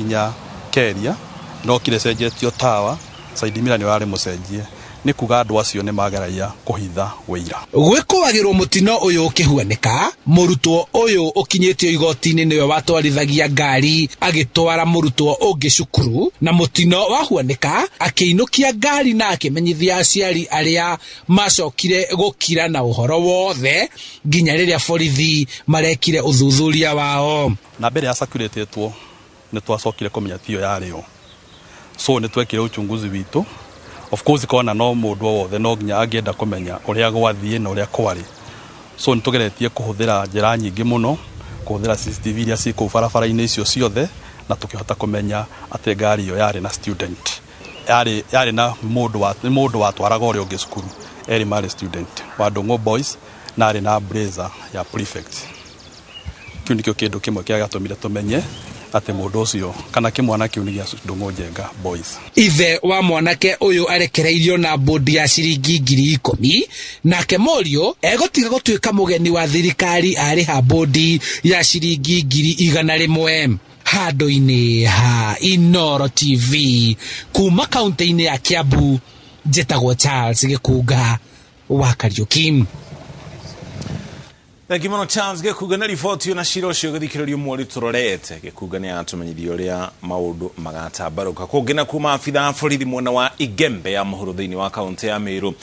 Nginya Keria no kire cenjetio tawa, side mirror nĩ ũrarĩ mũcenjie, nĩ kuga andũ acio nĩ mageragia kũhitha wĩira. Gwĩkũagĩrwo mũtino ũyũ ũkĩhuanĩka, mũrutwo ũyũ ũkinyĩtio igoti-inĩ nĩwe watwarithagia ngari agĩtwara mũrutwo ũngĩ cukuru, na mũtino wahuanĩka akĩinũkia ngari na akĩmenyithia aciari arĩa macokire gũkira na ũhoro wothe nginya rĩrĩa borithi marekire ũthuthuria wao. Na mbere ya circulatetwo nĩ twacokire kũmenya tiyo yarĩ yo, so nĩ twekire uchunguzi witũ. Of course kona no mũndũ o wothe no nginya angĩenda kũmenya ũrĩa gwathiĩ na ũrĩa kwarĩ, so nĩ tũgeretie kũhũthĩra njĩra nyingĩ mũno, kũhũthĩra CCTV iria ciĩ kũu barabara-inĩ icio ciothe, na tũkĩhota kũmenya atĩ ngari ĩyo yarĩ na student, yarĩ na mũndũ wa mũndũ watwaraga ũrĩa ũngĩ cukuru, erĩ marĩ student wa Ndũng'ũ Boys, na arĩ na blazer ya prefect. Kĩu nĩkĩo kĩndũ kĩmwe kĩrĩa gĩatũmire tũmenye atĩ mũndũ ũcio kana kĩmwana kĩu nĩ gĩa Ndũng'ũ Njenga Boys. Ithe wa mwanake ũyũ arekereirio na bũndi ya ciringi 10,000, nake mũriũ egũtiga gũtuĩka mũgeni wa thirikari arĩha bũndi ya ciringi 100,000. Handũ-inĩ ha Inooro TV kuma kaunti-inĩ ya Kiambu, njĩtagwo Charles Gĩkunga wa Kariuki. Thengi mũno Charles Gĩkunga na riboti na cira ũcio gĩthikĩrĩrio mweri tũrorete. Gĩkunga nĩ atũmenyithia ũrĩa maũndũ magatambarũka. Kũngĩ na kuma abitha a borithi mwena wa Igembe ya mũhuro thĩinĩ wa kaunti ya Meru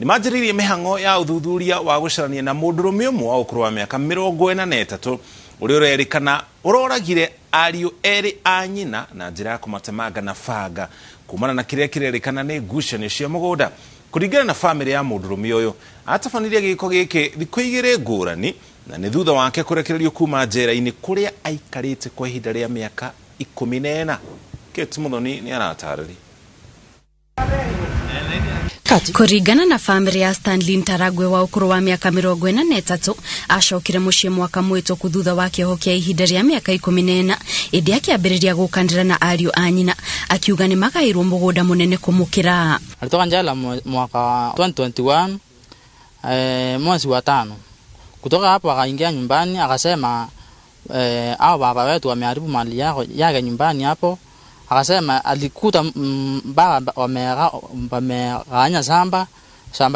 nĩ manjĩrĩirie mĩhang'o ya ũthuthuria wa gũcarania na mũndũrũme ũmwe wa ũkũrũ wa mĩaka 43 ũrĩa ũrerĩkana ũroragire ariũ erĩ a nyina na njĩra ya kũmatemanga na banga kumana na kĩrĩa kĩrerĩkana nĩ ngucanio cia mũgũnda. Kũringana na bamĩrĩ ya mũndũrũme ũyũ, atabanirie gĩko gĩkĩ thikũ igĩrĩ ngũrani na nĩ thutha wake kũrekererio kuma njera-inĩ kũrĩa aikarĩte kwa ihinda rĩa mĩaka 14. Kate Muthoni nĩ aratarĩria. Kũringana na bamĩrĩ ya Stanley Ntaragwe wa ũkũrũ wa mĩaka 43, acokire mũciĩ mwaka mũhĩtũku thutha wa kĩoho kĩa ihinda rĩa mĩaka 14, ĩndĩ akĩambĩrĩria gũkanĩra na ariũ a nyina akiuga nĩ magaĩirwo mũgũnda mũnene kũmũkĩra. Alitoka njela mwaka 2021, mwezi wa 5. Kutoka hapo akaingia nyumbani akasema, hao baba wetu wameharibu mali yake nyumbani hapo. Akasema alikuta baba wamegawanya shamba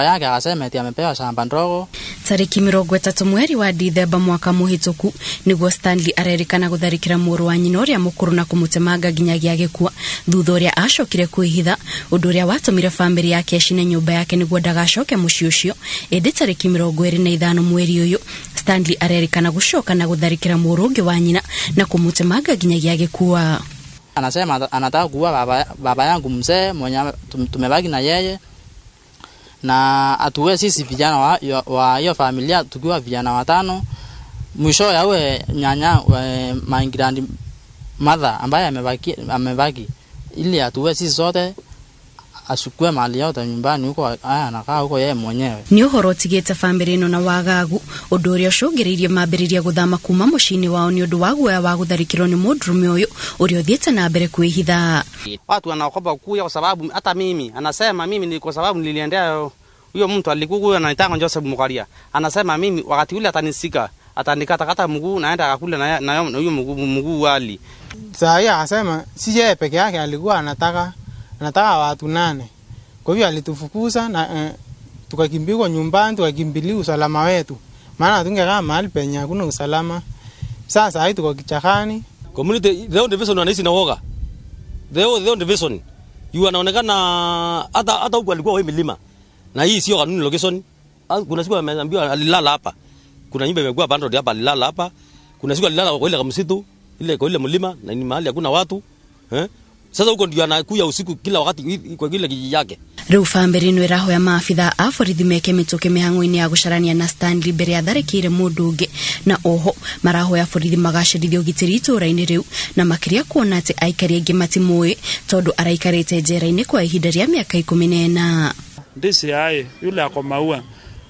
yake, akasema eti amepewa shamba ndogo. Tariki 30 mweri wa Dithemba mwaka mũhĩtũku nĩguo Stanley arerĩkana gũtharĩkĩra mũrũ wa nyina ũrĩa mũkũrũ na kũmũtemanga nginyagia agĩkua, thutha ũrĩa acokire kwĩhitha, ũndũ ũrĩa watũmire bamĩrĩ yake ĩcine nyũmba yake nĩguo ndagacoke mũciĩ ũcio. Ĩndĩ tariki 25 mweri ũyũ Stanley arerĩkana gũcoka na gũtharĩkĩra mũrũ ũngĩ wa nyina na kũmũtemanga nginyagia agĩkua. Anasema anataka kuua baba yangu mzee mwenye tumebaki na yeye, na atuwe sisi vijana wa hiyo familia tukiwa vijana 5. Mwisho yawe nyanya my grand mother ambaye amebaki, ili atuwe sisi sote, achukue mali yote nyumbani huko, haya anakaa huko yeye mwenyewe. Nĩ ũhoro ũtigĩte bamĩrĩ ĩno na wagagu, ũndũ ũrĩa ũcũngĩrĩirie mambĩrĩria gũthama kuma mũciĩ-inĩ wao nĩ ũndũ wa guoya wa gũtharĩkĩrwo nĩ mũndũrũme ũyũ ũrĩa ũthiĩte na mbere kwĩhitha. Watu wanaogopa kuja kwa sababu hata mimi anasema mimi ni kwa sababu niliendea huyo mtu alikuwa huyo anaitwa Joseph Mukaria. Anasema mimi wakati ule atanisika, atanikata kata mguu naenda akakula na huyo mguu wali. Saa hii akasema si yeye peke yake alikuwa anataka watu 8. Kwa hivyo alitufukuza na tukakimbia nyumbani, tukakimbilia usalama wetu. Maana tungekaa mahali penye hakuna usalama. Sasa hii tuko kichakani. Community the only division wanaishi na woga. The only division. Yu anaonekana hata huko alikuwa wewe milima. Na hii sio kanuni location. Kuna siku ameambiwa alilala hapa. Kuna nyumba imekuwa abandoned hapa, alilala hapa. Kuna siku alilala kwa ile msitu, ile kwa ile mlima, na ni mahali hakuna watu. Sasa huko ndio anakuja usiku kila wakati kwa kile kijiji yake. Rĩu bamĩrĩ ĩno ĩrahoya maabitha a borithi meke mĩtũkĩ mĩhang'o-inĩ ya gũcarania na Stanley mbere ya tharĩkĩire mũndũ ũngĩ, na oho marahoya borithi magacĩrithia ũgitĩri itũũra-inĩ rĩu, na makĩria kuona atĩ aikari aingĩ matimũĩ tondũ araikarĩte njera-inĩ kwa ihinda rĩa mĩaka 14. DCI yule ako Maua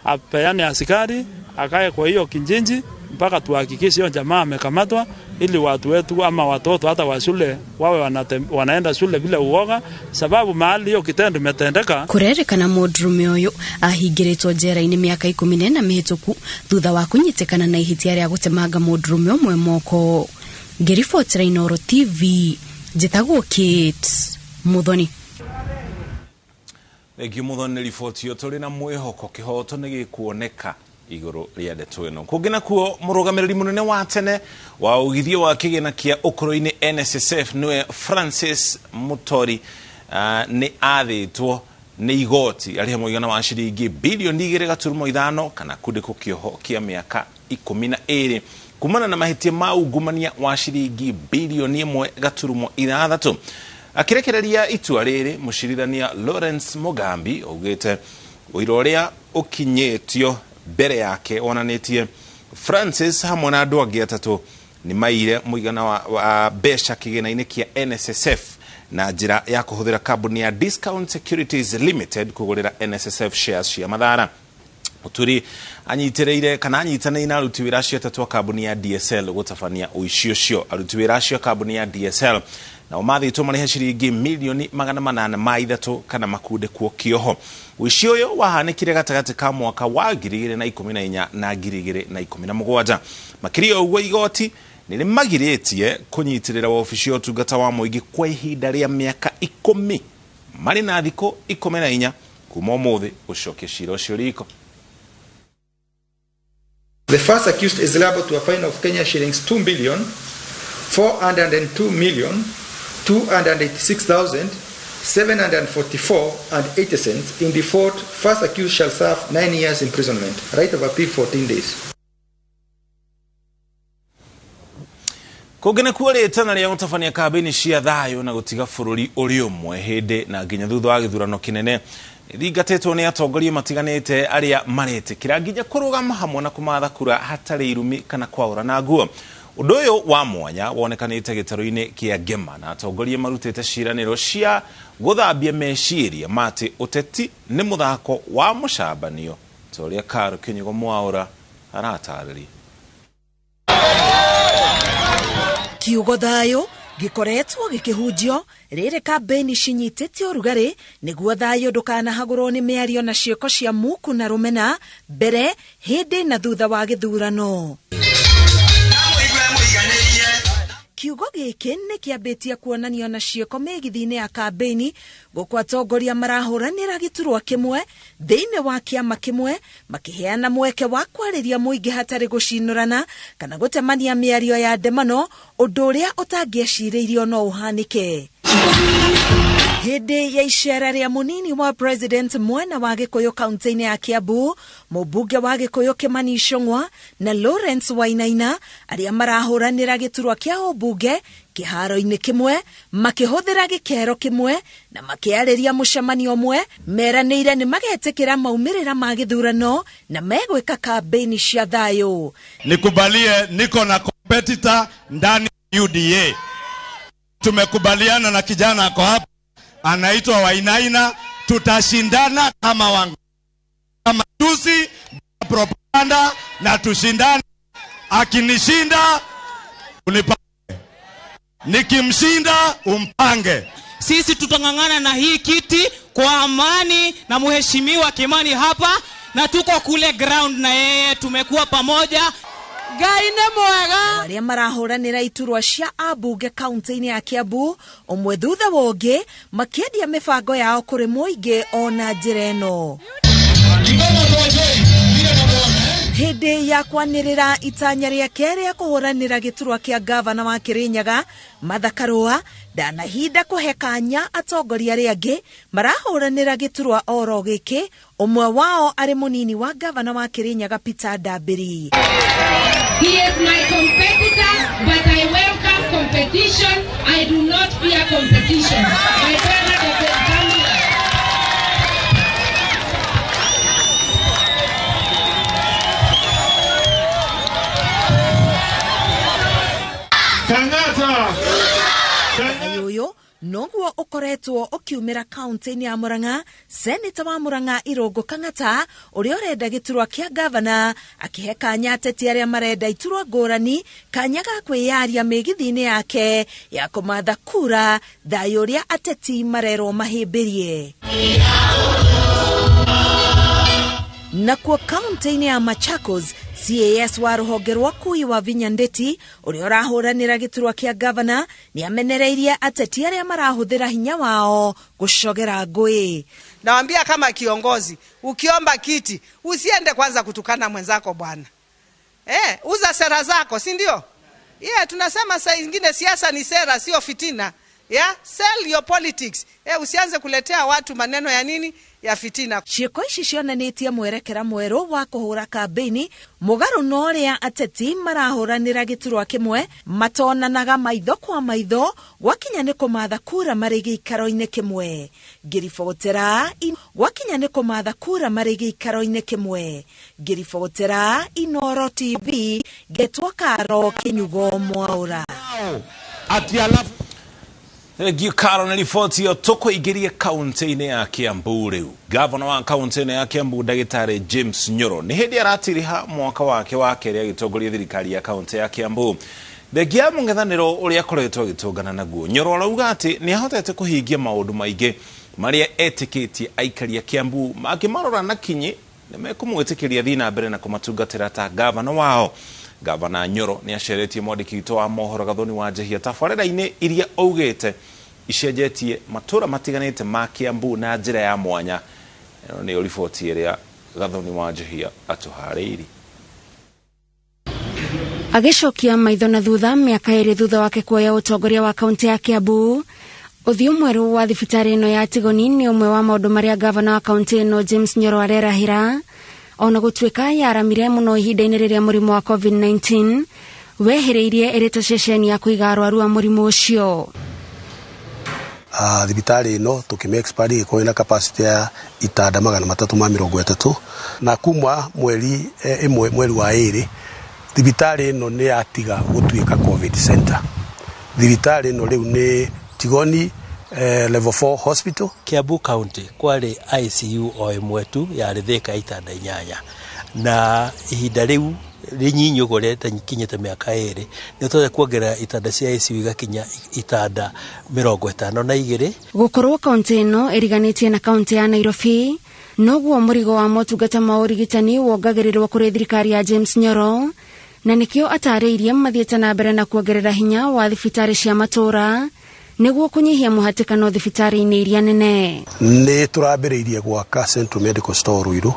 apeane askari akae kwa hiyo kijiji mpaka tuhakikishe hiyo jamaa amekamatwa, ili watu wetu ama watoto hata wa shule wawe wanaenda shule bila uoga, sababu mahali hiyo kitendo imetendeka. Kurerekana mũndũrũme ũyũ ahingĩrĩtwo njera-inĩ mĩaka 14 mĩhĩtũku thutha wa kũnyitĩkana na ihĩtia rĩa gũtemanga mũndũrũme ũmwe moko. Ngĩribotera Inooro TV Njĩtagwo Kate Muthoni. Thengiũ Muthoni nĩ riboti ĩyo. Tũrĩ na mwĩhoko kĩhoto nĩ gĩkuoneka igũrũ rĩa ndeto ĩno. Kũngĩ nakuo, mũrũgamĩrĩri mũnene wa tene wa ũgithio wa kĩgĩna kĩa ũkũrũ-inĩ NSSF nĩwe Francis Mutori nĩ athĩtwo nĩ igoti arĩhe mũigana wa ciringi bilioni 2.5 kana kundĩkwo kĩoho kĩa mĩaka 12 kumana na mahĩtia ma ungumania wa ciringi bilioni 1.6. Akirekereria itua rĩrĩ, mũcirithania Lawrence Mugambi augĩte ũira ũrĩa ũkinyĩtio mbere yake wonanĩtie Francis hamwe na andũ angĩ atatũ nĩ maire mũigana wa mbeca kĩgĩna-inĩ kĩa NSSF na njĩra ya kũhũthĩra kambuni ya Discount Securities Limited kũgũrĩra NSSF shares cia mathara. Mũturi anyitĩrĩire kana anyitanĩire na aruti wĩra acio atatũ a kambuni ya DSL gũtabania ũici ũcio. Aruti wĩra acio a kambuni ya DSL nao mathĩtwo marĩhe ciringi milioni 803 kana makundĩkwo kĩoho. Ũici ũyũ wahanĩkire gatagatĩ ka mwaka wa 2014 na 2017. Makĩria ũguo, igoti nĩ rĩmagirĩtie kũnyitĩrĩra wabici ya ũtungata wa mũingĩ kwa ihinda rĩa mĩaka 10. Marĩ na thikũ 14 kuma ũmũthĩ gũcokia cira ũcio riko. The first accused is liable to a fine of Kenya shillings 2 billion 402 million 286,744 and 80 cents. In default, first accused shall serve 9 years imprisonment, right of appeal 14 days. Kũngĩ nakuo, rĩtana rĩa gũtabania kambĩini cia thayũ na gũtiga bũrũri ũrĩ ũmwe hĩndĩ na nginya thutha wa gĩthurano kĩnene thingatĩtwo nĩ atongoria matiganĩte arĩa maretĩkĩra nginya kũrũgama hamwe na kũmatha kura hatarĩ irumi kana kwaũrana nguo. Ũndũ ũyũ wa mwanya wonekanĩte gĩtarũ-inĩ kĩa Ngema na atongoria marutĩte ciĩranĩro cia gũthambia meciria ma atĩ ũteti nĩ mũthako wa mũcambanio, ta ũrĩa Karo Kĩnyugo Mwaũra aratarĩria. Kiugo thayũ gĩkoretwo gĩkĩhunjio rĩrĩ kambĩini cinyitĩte ũrugarĩ nĩguo thayũ ndũkanahagũrwo nĩ mĩario na ciĩko cia muku na rũmena mbere, hĩndĩ na thutha wa gĩthurano. Kiugo gĩkĩ nĩ kĩambĩtie kuonanio na ciĩko mĩgithi-inĩ ya kambĩini gũkũ atongoria marahũranĩra gĩturwa kĩmwe thĩinĩ wa kĩama kĩmwe makĩheana mweke wa kwarĩria mũingĩ hatarĩ gũcinũrana kana gũtemania mĩario ya ndemano, ũndũ ũrĩa ũtangĩecirĩirio no ũhanĩke. Hĩndĩ ya icera rĩa mũnini wa president mwena wa Gĩkũyũ kaunti-inĩ ya Kiambu, mũmbunge wa Gĩkũyũ Kimani Ichung'wa na Lawrence Wainaina arĩa marahũranĩra gĩturwa kĩa ũmbunge kĩharo-inĩ kĩmwe makĩhũthĩra gĩkero kĩmwe na makĩarĩria mũcemanio ũmwe meranĩire nĩ magetĩkĩra maumĩrĩra ma gĩthurano na megwĩka kambĩini cia thayũ. Nikubalie, niko na competitor ndani UDA. Tumekubaliana na kijana ako hapa anaitwa Wainaina, tutashindana kama wangu kama tusi propaganda na tushindane. Akinishinda unipange, nikimshinda umpange. Sisi tutang'ang'ana na hii kiti kwa amani na mheshimiwa Kimani hapa, na tuko kule ground na yeye, tumekuwa pamoja. Ngai nĩ mwega. Arĩa marahũranĩra iturwa cia ambunge kaunti-inĩ ya Kiambu ũmwe thutha wa ũngĩ makĩendia mĩbango yao kũrĩ mũingĩ ona njĩra ĩno. Hĩndĩ ya kwanĩrĩra itanya rĩake rĩa kũhũranĩra gĩturwa kĩa gavana wa Kirinyaga Martha Karua ndanahinda kũhe kanya atongoria arĩa angĩ marahũranĩra gĩturwa oro gĩkĩ, ũmwe wao arĩ mũnini wa gavana wa Kirinyaga Peter Ndambiri. He is my competitor, but I welcome competition. I do not fear competition. My brother, the Ũyũ noguo ũkoretwo ũkiumĩra kaunti-inĩ ya Murang'a, seneta wa Murang'a Irũngũ Kang'ata ũrĩa ũrenda gĩturwa kĩa gavana akĩhe kanya ateti arĩa marenda iturwa ngũrani kanya ga kwĩyaria mĩgithi-inĩ yake ya kũmatha kura thayũ ũrĩa ateti marerwo mahĩmbĩrie. Nakuo kaunti-inĩ ya Machakos, CAS wa rũhonge rwa kui wa Vinya Ndeti ũrĩa ũrahũranĩra gĩturwa kĩa gavana nĩ amenereirie ateti arĩa marahũthĩra hinya wao gũcogera ngũĩ. Nawambia kama kiongozi, ukiomba kiti usiende kwanza kutukana mwenzako bwana. Uza sera zako, si ndio? Yeah, tunasema saa ingine siasa ni sera, sio fitina. Yeah, sell your politics. Usianze kuletea watu maneno ya nini ya fitina. Ciĩko ici cionanĩtie mwerekera mwerũ wa kũhũra kambĩini mũgarũ na ũrĩa ateti marahũranĩra gĩturwa kĩmwe matonanaga maitho kwa maitho gwakinya nĩ kũmatha kura marĩ gĩikaro-inĩ kĩmwe. Ngĩribotera gwakinya nĩ kũmatha kura marĩ gĩikaro-inĩ kĩmwe. Ngĩribotera Inooro TV ngetwo Karo Kĩnyugo Mwaũra. Thengiũ Karo na riboti ĩyo. Tũkũingĩrie kaunti-inĩ ya Kiambu rĩu. Gavana wa kaunti-inĩ ya Kiambu ndagĩtarĩ James Nyoro nĩ hĩndĩ aratiriha mwaka wake wa kerĩ agĩtongoria thirikari ya kaunti ya Kiambu. Thengia ya mũng'ethanĩro ũrĩa akoretwo agĩtũngana naguo, Nyoro arauga atĩ nĩ ahotete kũhingia maũndũ maingĩ marĩa etĩkĩtie aikari a Kiambu mangĩmarora na kinyi nĩ mekũmwĩtĩkĩria thiĩ na mbere na kũmatungatĩra ta gavana wao. Gavana Nyoro nĩ aceretie mwandĩki witũ wa mohoro Gathoni wa Njehia tabarĩra-inĩ iria augĩte icenjetie matũra matiganĩte ma Kiambu na njĩra ya mwanya. Ĩno nĩyo riboti ĩrĩa Gathoni wa Njehia atũharĩirie. Agĩcokia maitho na thutha mĩaka ĩrĩ thutha wake kuoya ũtongoria wa kaunti ya Kiambu, ũthiũ mwerũ wa thibitarĩ ĩno ya Tigoni nĩ ũmwe wa maũndũ marĩa gavana wa kaunti ĩno James Nyoro arerahĩra, ona gũtuĩka yaramire mũno ihinda-inĩ rĩrĩa mũrimũ wa COVID-19 wehĩrĩirie ĩrĩ ta ceceni ya kũiga arwaru a mũrimũ ũcio. Thibitarĩ ĩno tũkĩmĩ expand ĩgĩkorwo ĩna capacity ya itanda 330, na kuma mweri ĩmwe mweri wa ĩrĩ thibitarĩ ĩno nĩ yatiga gũtuĩka COVID center. Thibitarĩ ĩno rĩu nĩ Tigoni level 4 hospital. Kiambu County kwarĩ ICU o ĩmwe tu yarĩ Thika itanda 8, na ihinda rĩu rĩnyinyi ũguo rĩtakinyĩte mĩaka 2 nĩ tũhotete kuongerera itanda cia ICU igakinya itanda 52. Gũkorwo kaunti ĩno ĩriganĩtie na kaunti ya Nairobi noguo mũrigo wa motungata ma ũrigitani wongagĩrĩrwo kũrĩ thirikari ya James Nyoro, na nĩkĩo atarĩirie mathiĩte na mbere na kuongerera hinya wa thibitarĩ cia matũra nĩguo kũnyihia mũhatĩkano thibitarĩ-inĩ iria nene. Nĩ tũrambĩrĩirie gwaka Central Medical Store Ruiru,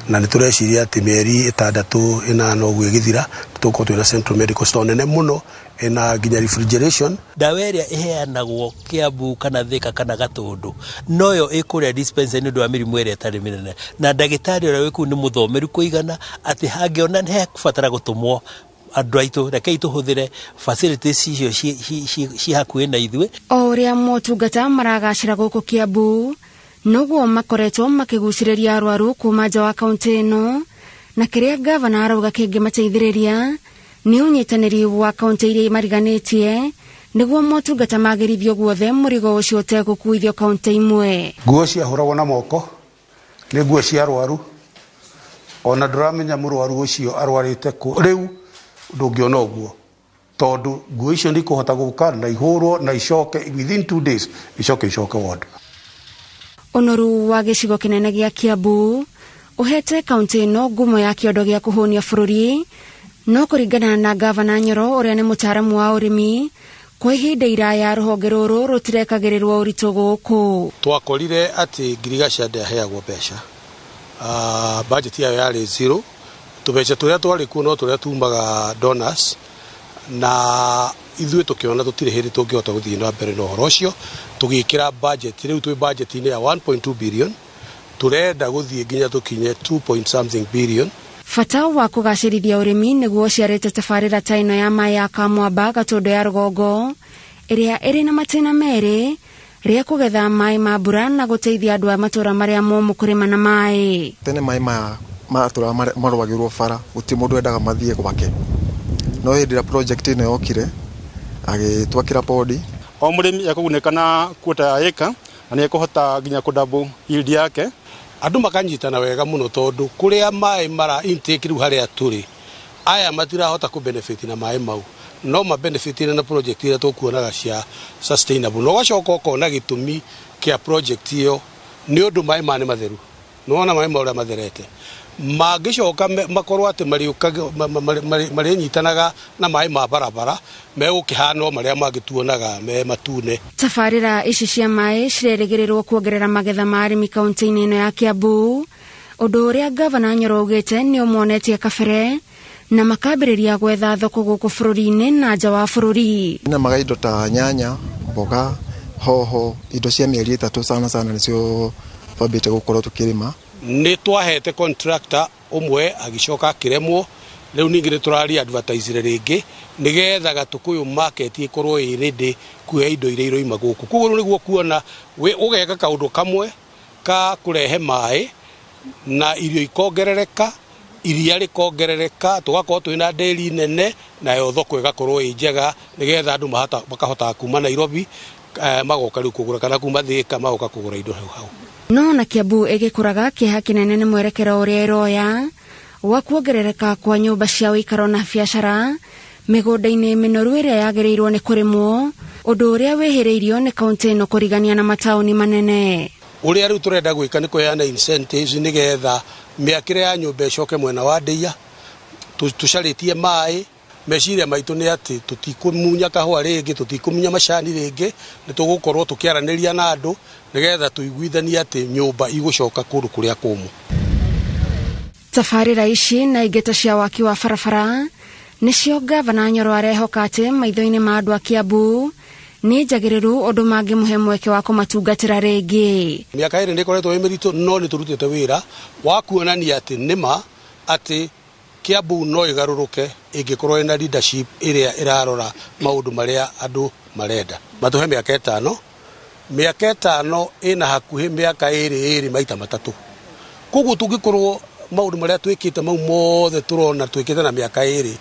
na nĩ tũreciria atĩ mĩeri 6 8 ũguo ĩgĩthira tũgũkorwo twĩna Central Medical Store nene mũno ĩna nginya refrigeration. Ndawa ĩrĩa ĩheanagwo Kiambu kana Thika kana Gatũndũ noyo ĩkũrĩa dispensary nĩ ũndũ wa mĩrimũ ĩrĩa ĩtarĩ mĩnene, na ndagĩtarĩ ũrĩa wĩ kũu nĩ mũthomeru kũigana atĩ hangĩona nĩ hekũbatara gũtũmwo andũ aitũ, rekei tũhũthĩre facilities icio ci hakuhĩ na ithuĩ. O ũrĩa motungata maragacĩra gũkũ Kiambu noguo makoretwo makĩgucĩrĩria arwaru kuma nja wa kaunti ĩno, na kĩrĩa gavana arauga kĩngĩmateithĩrĩria nĩ ũnyitanĩri wa kaunti iria mariganĩtie nĩguo motungata magĩrithio guothe mũrigo ũcio ũtegũkuithio kaunti imwe. Nguo ciahũragwo na moko nĩ nguo cia arwaru, ona ndũramenya mũrwaru ũcio arwarĩte kũ. Rĩu ndũngĩona ũguo tondũ nguo icio nĩ ikũhota gũka na ihũrwo na icoke within 2 days icoke ward. Ũnoru wa gĩcigo kĩnene gĩa Kiambu ũhete kaunti ĩno ngumo ya kĩondo gĩa kũhũnia bũrũri, no kũringana na gavana Nyoro ũrĩa nĩ mũtaaramu wa ũrĩmi, kwa ihinda iraya rũhonge rũrũ rũtirekagĩrĩrwo ũritũ gũkũ. Twakorire atĩ ngirigaca ndĩaheagwo mbeca, budget yayo yarĩ zero, tũbeca tũrĩa twarĩ kuo no tũrĩa tumaga donors, na ithuĩ tũkĩona tũtirĩ hĩndĩ tũngĩhota gũthiĩ na mbere na ũhoro ũcio, tũgĩkĩra budget. Rĩu twĩ budget-inĩ ya 1.2 billion, tũrenda gũthiĩ nginya tũkinye 2 point something billion. Bata wa kũgacĩrithia ũrĩmi nĩguo ũciarĩte tabarĩra ta ĩno ya maĩ ya Kamwamba Gatũndũ ya rũgongo ĩrĩa ĩrĩ na matĩna merĩ, rĩa kũgetha maĩ ma mbura na gũteithia andũ a matũra marĩa momũ kũrĩma na maĩ. Tene maĩ maya matũra marũagĩrwo bara, gũtirĩ mũndũ wendaga mathiĩ gwake, no hĩndĩ ĩrĩa project ĩno yokire agĩtwakĩra podi. O mũrĩmi ekũgunĩka na kuota ya ĩka na nĩ ekũhota nginya kũdouble yield yake. Andũ makanyitana wega mũno tondũ kũrĩa maĩ mara intake rĩu harĩa tũrĩ aya matirahota kũ benefit na maĩ mau, no ma benefit na project iria tũkuonaga cia sustainable. No ũgacoka ũkona gĩtũmi kĩa project ĩyo nĩ ũndũ maĩ maya nĩ matheru, Nĩwona maĩ ma ũrĩa matherete mangĩcoka makorwo atĩ marĩnyitanaga na maĩ ma barabara megũkĩhana o marĩa mangĩ tuonaga me matune. Tabarĩra ici cia maĩ cirerĩgĩrĩrwo kuongerera magetha ma arĩmi kaunti-inĩ ĩno ya Kiambu, ũndũ ũrĩa gavana Nyoro augĩte nĩ ũmonetie kabere na makambĩrĩria gwetha thoko gũkũ bũrũri-inĩ na nja wa bũrũri. Nĩmaga indo ta nyanya, mboga, hoho, indo cia mĩeri 3 sana sana nĩcio twambĩte gũkorwo tũkĩrĩma. Nĩ twahete contractor ũmwe agĩcoka akĩremwo, rĩu ningĩ nĩ tũrari advertise rĩngĩ nĩgetha Gatukuyu market ĩkorwo ĩ ready kuoya indo iria iroima gũkũ. Koguo rĩu nĩguo kuona ũgeka kaũndũ kamwe ka kũrehe maĩ na irio ikongerereka, iria rĩkongerereka, tũgakorwo twĩna ndĩri nene nayo thoko ĩgakorwo ĩ njega nĩgetha andũ makahotaga kuma Nairobi magoka rĩu kũgũra kana kuma Thika magoka kũgũra indo hau hau. No na Kiambu ĩgĩkũraga kĩeha kĩnene nĩ mwerekero ũrĩa ĩroya wa kuongerereka kwa nyũmba cia ũikaro na biacara mĩgũnda-inĩ mĩnoru ĩrĩa yagĩrĩirwo nĩ kũrĩmwo, ũndũ ũrĩa wĩhĩrĩirio nĩ kaunti ĩno kũrigania na mataũni manene. Ũrĩa rĩu tũrenda gwĩka nĩ kũheana incentives nĩgetha mĩakĩre ya nyũmba ĩcoke mwena wa ndĩia, tũcarĩtie maĩ. Meciria maitũ nĩ atĩ tũtikũmunya kahũa rĩngĩ, tũtikũmunya macani rĩngĩ, nĩ tũgũkorwo tũkĩaranĩria na andũ nĩgetha tũiguithanie atĩ nyũmba igũcoka kũndũ kũrĩa kũmũ. Tabarĩra ici na ingĩ ta cia waki wa barabara nĩcio gavana Nyoro arehoka atĩ maitho-inĩ ma andũ a Kiambu nĩ njagĩrĩru ũndũ mangĩmũhe mweke wa kũmatungatĩra rĩngĩ. Mĩaka ĩrĩ nĩ ĩkoretwo ĩ mĩritũ, no nĩ tũrutĩte wĩra wa kuonania atĩ nĩma atĩ Kiambu no ĩgarũrũke ĩngĩkorwo ĩna leadership ĩrĩa ĩrarora maũndũ marĩa andũ marenda. Matũhe mĩaka 5, mĩaka 5 ĩna hakuhĩ mĩaka 2 maita 3. Koguo tũngĩkorwo maũndũ marĩa twĩkĩte mau mothe tũrona twĩkĩte na mĩaka 2,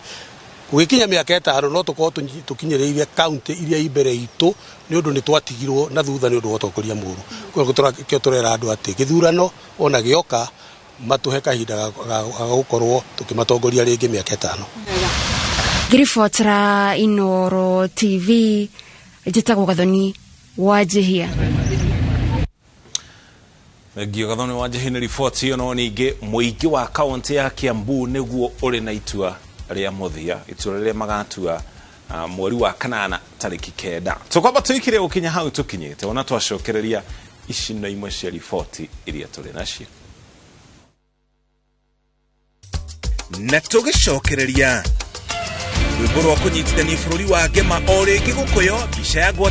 gũgĩkinya mĩaka 5 no tũkorwo tũkinyĩrĩirie kaunti iria i mbere itũ nĩ ũndũ nĩ twatigirwo na thutha nĩ ũndũ wa ũtongoria mũũru. Koguo kĩo tũrera andũ atĩ gĩthurano ona gĩoka matuhe kahinda ga gũkorwo tũkĩmatongoria rĩngĩ mĩaka 5. Ngĩribotera Inooro TV, njĩtagwo Gathoni Wanjihia. Thengio Gathoni Wanjihia nĩ riboti ĩyo. No ningĩ mũingĩ wa kaunti ya Kiambu nĩguo ũrĩ na itua rĩa mũthia, itua rĩrĩa magatua mweri wa 8 tarĩki 9. Tũkwamba tũikire gũkinya hau tũkinyĩte, ona twacokereria ici no imwe cia riboti iria tũrĩ nacio. Na tũgĩcokereria rwĩmbo rwa kũnyitithania bũrũri wa Ngema o rĩngĩ gũkũywo mbica ya